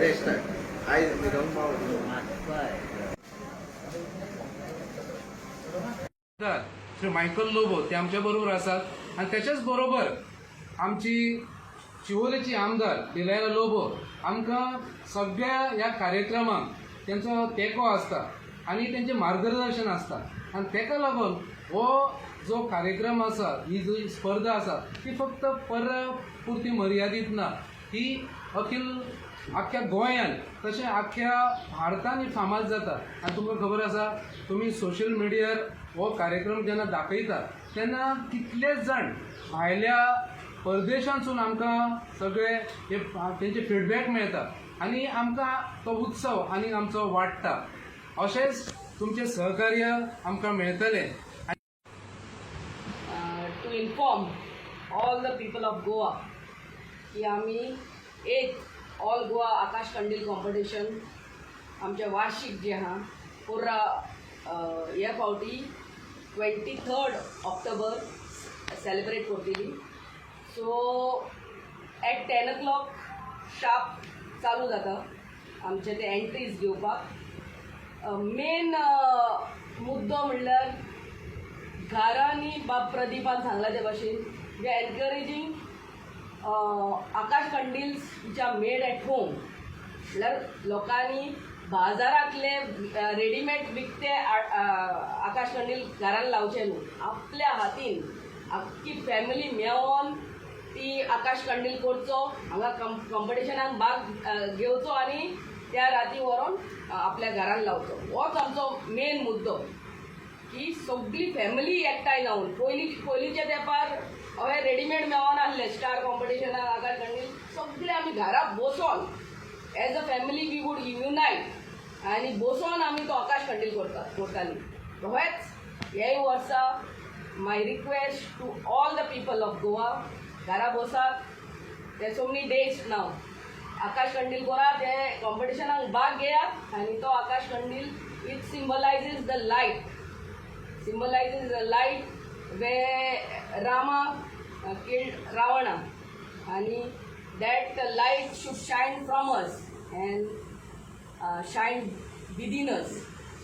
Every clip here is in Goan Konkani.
बेस्ट आयज न्हिदोंक पावलो. आमदार श्री मायकल लोबो ते आमच्या बरोबर आसात आनी त्याच्याच बरोबर आमची शिवोलेची आमदार डिलायला लोबो आमकां सगळ्या ह्या कार्यक्रमाक तेंचो तेंको आसता आनी तेंचें मार्गदर्शन आसता आनी तेका लागून हो जो कार्यक्रम आसा, ही जी स्पर्धा आसा, ती फक्त पर्रा पुरती मर्यादीत ना. ही अखिल आख्ख्या गोंयान तशें आख्ख्या भारतान ही फामाद जाता. आनी तुमकां खबर आसा, तुमी सोशल मिडियार हो कार्यक्रम जेन्ना दाखयता तेन्ना कितलेच जाण भायल्या परदेशांतसून आमकां सगळे हे तेंचे फिडबॅक मेळटा आनी आमकां तो उत्सव आनी आमचो वाडटा. अशेंच तुमचें सहकार्य आमकां मेळटलें. To inform all the people of Goa की आमी एक ऑल गोवा आकाश कंदील कॉम्पिटिशन आमचें वार्षिक जें आहा पोर्रा, हे फावटी 23 ऑक्टोबर सेलिब्रेट करतली. So at 10 o'clock sharp चालू जाता आमचे ते एंट्रीज घेवपाक. मेन मुद्दो म्हणल्यार घरांनी, बाब प्रदीपान सांगला ते भाशेन, we are encouraging Akash कंदील्स which are made at home. म्हणल्यार लोकांनी बाजारांतले रेडीमेड विकते आकाश कंदील घरान लावचे न्हू. आपल्या हातीन आख्खी फॅमिली मेळोन ती आकाश कंदील करचो, हांगा कॉम्पिटिशनाक भाग घेवचो आनी त्या राती व्हरोन आपल्या घरान लावचो. होच आमचो मेन मुद्दो की सगळी फॅमिली एकठांय जावन. पयलीं पयलींच्या तेंपार हय रेडीमेड मेळोन आहले स्टार कॉम्पिटिशनाक आकाश कंदील. सगळे आमी घरा बसोन as a family we would unite आनी बसोन आमी तो आकाश कंदील करता करताली. तशेंच हेय वर्सा my request to all the people of Goa, घरा बसात ते, सो मेनी डेज नाव, आकाश कंदील करात, ते कॉम्पिटिशनाक भाग घेयात आनी तो आकाश कंदील, it symbolizes the light, symbolizes the light where Rama killed Ravana, and that light should shine from us and shine within us.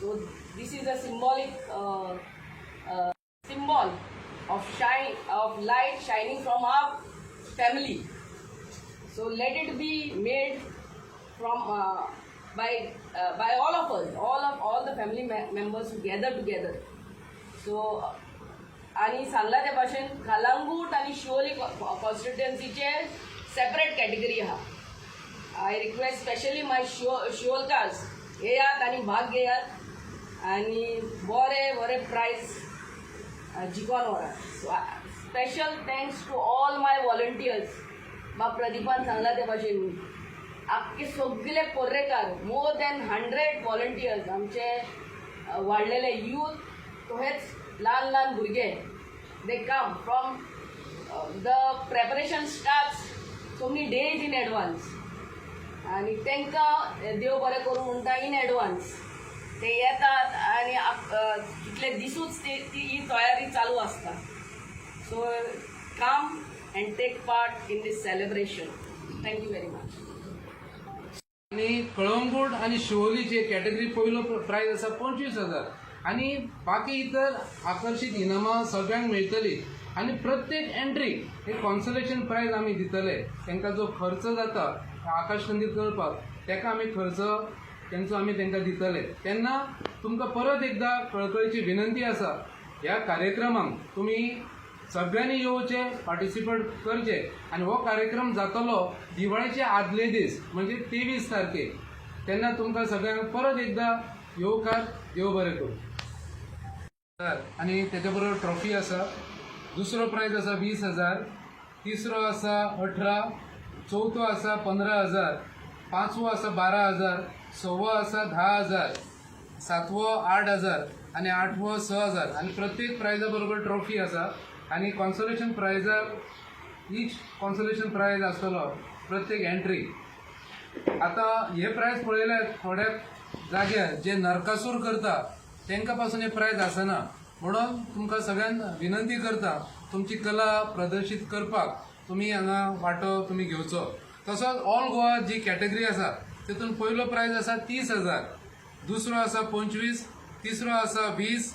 So this is a symbolic symbol of shine of light shining from our family. So let it be made from by all of us, all the family members who gather together. So आनी सांगला ते भाशेन कलंगूट आनी शिवोली कॉन्स्टिट्युएन्सीचे सेपरेट कॅटेगरी आहा. I request specially my Siolimkars, येयात आनी भाग घेयात आनी बरे बरे prize जिखोन व्हरात. So special thanks to all my volunteers. बा प्रदीपान सांगला ते भाशेन आख्खे सगळे पर्रेकार, मोर दॅन 100 व्हॉलंटियर्स आमचे, वाडलेले यूथ तशेंच ल्हान ल्हान भुरगे, they come from the preparation start so many days in advance आनी तांकां देव बरें करूं म्हणटा इन एडवान्स. ते येतात आनी कितले दिसूच ती ती ही तयारी चालू आसता. So come and take part in this celebration. Thank you very much. आनी कळंगूट आनी शिवोलीचे कॅटेगरी पयलो प्रायज आसा 25,000 आनी बाकी इतर आकर्शीत इनामां सगळ्यांक मेळटली. आनी प्रत्येक एंट्री हे कॉन्सलेशन प्रायज आमी दितले. तांकां जो खर्च जाता आकाश कंदील करपाक, ताका आमी खर्च तेंचो आमी तांकां दितले. तेन्ना तुमकां परत एकदां कळकळीची विनंती आसा, ह्या कार्यक्रमाक तुमी सगळ्यांनी येवचें, पार्टिसिपेट करचें. आनी हो कार्यक्रम जातलो दिवाळेचे आदले दीस म्हणजे 23 तारखेक. तेन्ना तुमकां सगळ्यांक परत एकदां येवकार. देव बरें करूं. आनी तेच्या बरोबर ट्रॉफी आसा. दुसरो प्रायज आसा 20,000, तिसरो आसा 18, चवथो आसा 15,000, पांचवो आसा 12,000, सवो आसा 10,000, सातवो 8,000 आनी आठवो 6,000. आनी प्रत्येक प्रायजा बरोबर ट्रॉफी आसा आनी कॉन्सोलेशन प्रायजार इच कॉन्सोलेशन प्रायज आसतलो प्रत्येक एंट्री. आतां हे प्रायज पळयल्यार थोड्या जाग्यार जे नरकासूर करता तांकां पासून हे प्रायज आसना. म्हणून तुमकां सगळ्यांक विनंती करता, तुमची कला प्रदर्शीत करपाक तुमी हांगा वांटो तुमी घेवचो. तसोच ऑल गोवा जी कॅटेगरी आसा तितून पयलो प्रायज आसा 30,000, दुसरो आसा 25, तिसरो आसा 20,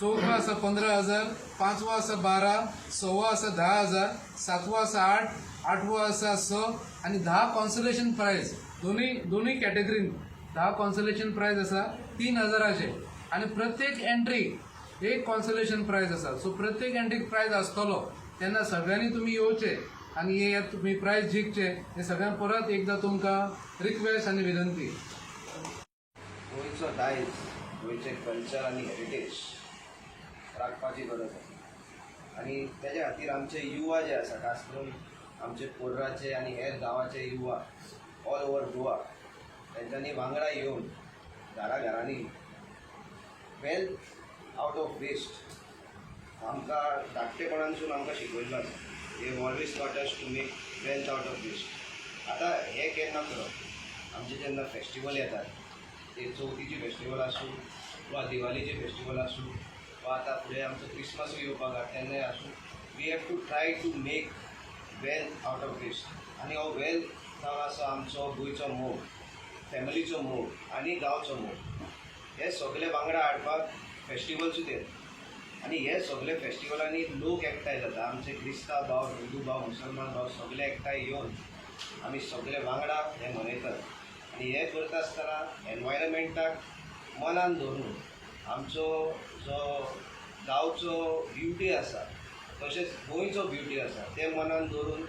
चवथो आसा 15,000, पांचवो आसा 12, सवो आसा 10,000, सातवो आसा 8, आठवो आसा 6 आनी 10 कॉन्सलेशन प्रायज. दोनूय दोनूय कॅटेगरीन 10 कॉन्सलेशन प्रायज आसा 3,000चे आनी प्रत्येक एंट्री एक कॉन्सलेशन प्रायज आसा. सो प्रत्येक एंट्रीक प्रायज आसतलो. तेन्ना सगळ्यांनी तुमी येवचे आनी हे तुमी प्रायज जिखचे हे सगळ्यांक परत एकदां तुमकां रिक्वेस्ट आनी विनंती. गोंयचो दायज, गोंयचें कल्चर आनी हेरिटेज राखपाची गरज आसा आनी तेज्या खातीर आमचे युवा जे आसा, खास करून आमचे पोर्राचे आनी हेर गांवाचे युवा ऑल ओवर गोवा, तेंच्यांनी वांगडा येवन घरा घरांनी वेल्थ आवट ऑफ वेस्ट आमकां धाकटेपणानसून आमकां शिकयल्लो आसा. They always taught us to make wealth out of waste. आतां हें केन्ना करप? आमचे जेन्ना फेस्टिवल येतात, ते चवथीची फेस्टिवल आसूं वा दिवाळीचे फेस्टिवल आसूं वा आतां फुडें आमचो क्रिसमसूय येवपाक आहा तेन्नाय आसूं, we have to try to make wealth out of waste. आनी हो वेल्थ जावन आसा आमचो गोंयचो मोग, फॅमिलीचो मोग आनी गांवचो मोग. हे सगळे वांगडा हाडपाक फेस्टिवल्सूच येता आनी हे सगळे फेस्टिवलांनी लोक एकठांय जाता. आमचे क्रिस्तांव भाव, हिंदू भाव, मुसलमान भाव सगळे एकठांय येवन आमी सगळे वांगडा हें मनयतात. आनी हें करता आसतना एनवायरमेंटाक मनान धरून आमचो जो गांवचो ब्युटी आसा तशेंच गोंयचो ब्युटी आसा तें मनान दवरून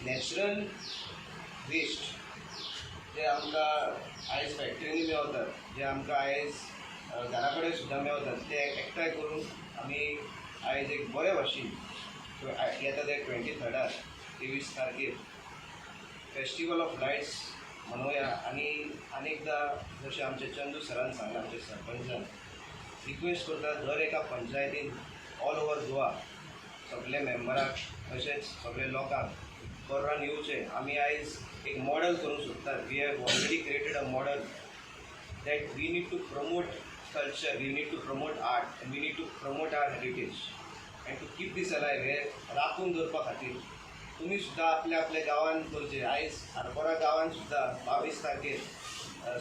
नॅचरल वेस्ट जे आमकां आयज फॅक्टरींनी मेवतात, जे आमकां आयज घरा कडेन सुद्दां मेवतात, ते एकठांय करून आमी आयज एक बरे भाशेन येता ते 23rd 23 तारखेर फेस्टिवल ऑफ लायट्स मनोवया. आनी आनी एकदां जशें आमचे चंदू सरान सांगलां, आमचे सरपंचान, रिक्वेस्ट करता दर एका पंचायतीन ऑल ओवर गोवा सगळे मेंबराक तशेंच सगळे लोकांक पर्रान येवचें. आमी आयज एक मॉडल करूंक सोदतात. We have already created a model that we need to promote culture, we need to promote art, and we need to promote our heritage. And to keep this alive, हे राखून दवरपा खातीर तुमी सुद्दां आपल्या आपल्या गांवांत करचें. आयज आरपोरा गांवांत सुद्दां 22 तारखेर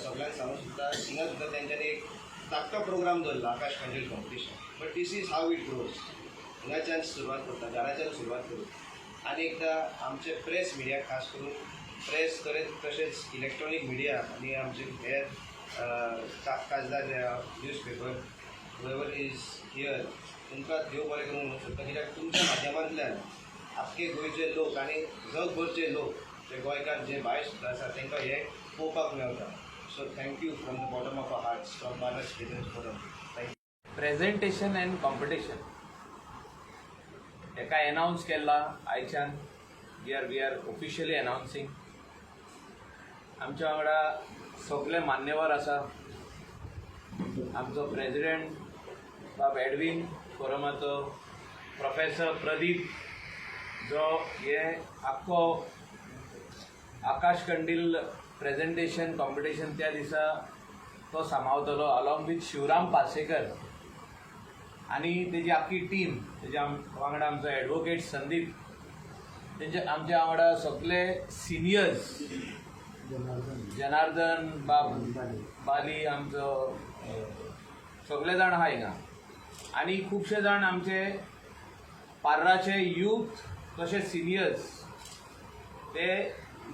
सगल्यांक सांगूंक सोदता, हिंगा सुद्दां तेंच्यांनी एक धाकटो प्रोग्राम दवरला, आकाश कंदील competition, but this is how it grows. हिंगाच्यान सुरवात करता, घराच्यान सुरवात करूं. आनी एकदां आमचे प्रेस मिडिया, खास करून प्रेस करीत तशेंच इलेक्ट्रॉनीक मिडिया आनी आमचे हेर खासदार news paper, whoever is here, तुमकां देव बरें करूं म्हणूंक सोदता, कित्याक तुमच्या माध्यमांतल्यान आख्खे गोंयचे लोक आनी जगभरचे लोक जे गोंयकार जे भायर सुद्दां आसा तांकां हें पळोवपाक मेवता. So thank you from the bottom of our hearts from Bharat Citizens Forum. Thank you. Presentation and competition हेका एनावन्स केला आयच्यान. We are officially announcing. आमच्या वांगडा सगळे मान्यवर आसा. आमचो प्रेजिडेंट बाब एडवीन फोरमाचो, प्रोफेसर प्रदीप जो हे आख्खो आकाश कंदील प्रेझेंटेशन कॉम्पिटिशन त्या दिसा तो सांबाळतलो, अलॉंग विथ शिवराम पालसेकर आनी तेजी आख्खी टीम. तेज्या वांगडा आमचो एडवोकेट संदीप, तेंच्या आमच्या वांगडा सगळे सिनियर्स, जनार्दन बाब बाली आमचो, सगळे जाण आहा हिंगा. आनी खुबशे जाण आमचे पार्राचे यूथ तशेंच सिनियर्स, ते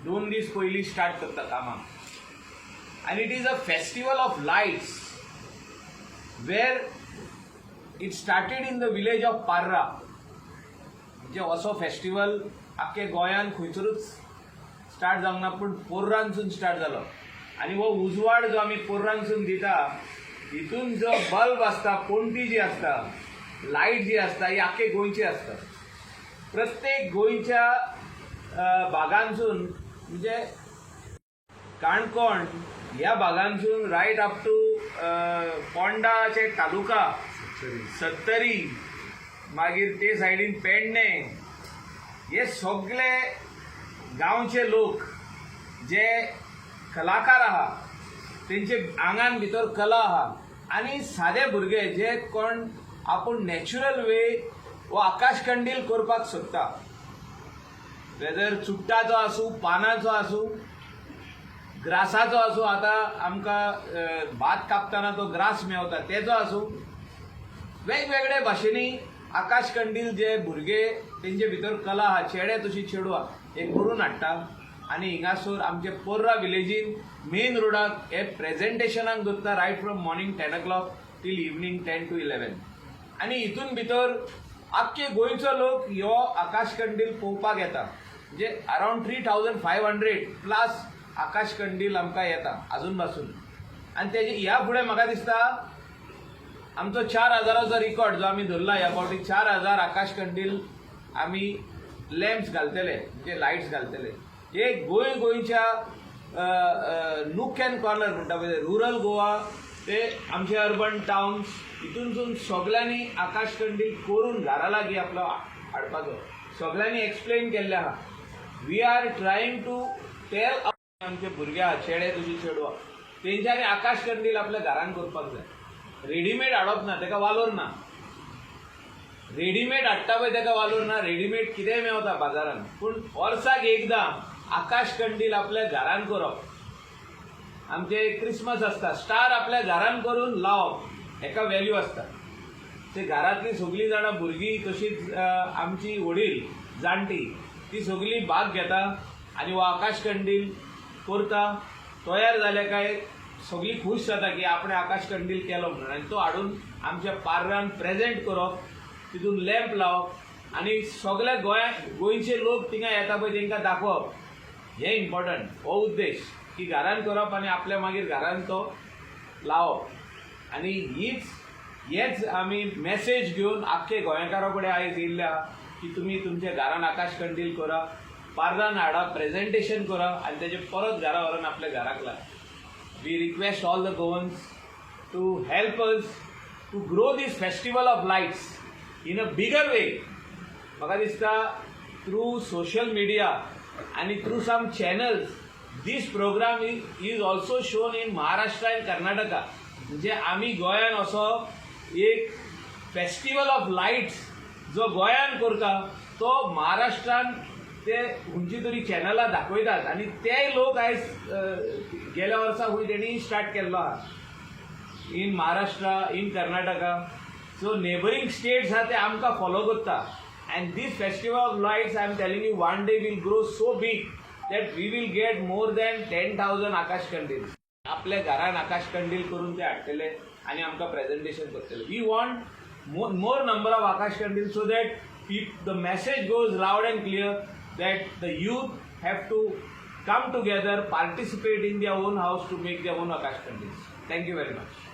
2 दीस पयलीं स्टार्ट करता कामाक. आनी it is a festival of lights where it started in the village of Parra. म्हणजे असो फेस्टिवल आख्खे गोंयांत खंयसरूच स्टार्ट जावंक ना, पूण पोर्रांसून स्टार्ट जालो. आनी हो उजवाड जो आमी पोर्रांसून दिता, हितून जो बल्ब आसता, पणटी जी आसता, लायट जी आसता, ही आख्खे गोंयची आसता. प्रत्येक गोंयच्या भागांसून, म्हणजे काणकोण ह्या भागांसून रायट अप टू पोंडाचे तालुका, सत्तरी, मागीर ते सायडीन पेडणे, हे सगळे गांवचे लोक जे कलाकार आहा, तेंचे आंगान भितर कला आहा आनी सादे भुरगे जे कोण आपूण नॅचरल वे हो आकाश कंदील करपाक सोदता, वेदर चुट्टाचो आसूं, पानाचो आसूं. ग्रासाचो आसूं, आतां आमकां भात कापतना तो ग्रास मेवता तेजो आसूं, वेगवेगळे भाशेंनी आकाश कंदील जे भुरगे तेंचे भितर कला आहा, चेडे तशी चेडवां हे करून हाडटा आनी हिंगासर आमचे पोर्रा विलेजीन मेन रोडाक हे प्रेजेंटेशनाक दवरता, right from morning 10 o'clock till evening 10 to 11. आनी हितून भितर आख्खे गोंयचो लोक ह्यो आकाश कंदील पळोवपाक येता. म्हणजे around 3500 plus आकाश कंदील आमकां येता अजून पासून. आनी तेजे ह्या फुडें म्हाका दिसता आमचो 4000चो रिकॉर्ड जो आमी धरला, ह्या फावटी 4000 आकाश कंदील आमी लॅम्प्स घालतले, म्हणजे लायट्स घालतले. हे गोंयच्या नूक अँड कॉर्नर म्हणटा पळय, रुरल गोवा ते आमचे अर्बन टावन्स, हितूनसून सगल्यांनी आकाश कंदील करून घरा लागीं आपलो हाडपाचो सगल्यांनी एक्सप्लेन केल्लें आहा. We are trying to tell आमचे भुरगे आहा, चेडे तशी चेडवां, तेंच्यांनी आकाश कंदील आपल्या घरान करपाक जाय. रेडीमेड हाडप ना, तेका वालोर ना. रेडीमेड हाडटा पळय तेका वालोर ना. रेडीमेड कितेंय मेवता बाजारान, पूण वर्साक एकदां आकाश कंदील आपल्या घरान करप, आमचे क्रिसमस आसता, स्टार आपल्या घरान करून लावप, हेका व्हॅल्यू आसता. ते घरांतली सगळीं जाणां, भुरगीं तशीच आमची वडील जाणटी, ती सगळीं भाग घेता आनी हो आकाश कंदील करता. तयार जाले काय सगळीं खूश जाता की आपणें आकाश कंदील केलो म्हणून. आनी तो हाडून आमच्या पार्रान प्रेजेंट करप, तितून लॅम्प लावप आनी सगल्या गोंया गोंयचे लोक थिंगा येता पळय तेंकां दाखोवप, हें इम्पॉर्टंट. हो उद्देश की घरान करप आनी आपल्या मागीर घरान तो लावप. आनी हीच हेच आमी मॅसेज घेवन आख्खे गोंयकारा कडेन आयज येयल्ले आहा की तुमी तुमच्या घरान आकाश कंदील करा, पार्रान हाडा, प्रेजेंटेशन करा आनी तेजें परत घरा व्हरून आपल्या घराक लाय. We request all the Goans to help us to grow this festival of lights in a bigger way. म्हाका दिसता थ्रू सोशल मिडिया आनी through some channels this program is also shown in Maharashtra and Karnataka. म्हणजे आमी गोंयान असो एक फेस्टिवल ऑफ लायट्स जो गोंयान करता तो महाराष्ट्रान ते खंयची तरी चॅनलां दाखयतात आनी ते लोक आयज गेल्या वर्सा खंय तेणी स्टार्ट केल्लो आहा in Maharashtra, in Karnataka. So neighbouring states आहा ते आमकां फॉलो करता. And this festival of lights, I am telling you, one day will grow so big that we will get more than 10,000 आकाश कंदील. आपल्या घरान आकाश कंदील करून ते हाडटले आनी आमकां प्रेजेंटेशन करतले. We want more number of आकाश कंदील so that the message goes loud and clear that the youth have to come together, participate in their own house to make their own Akash Kandils. Thank you very much.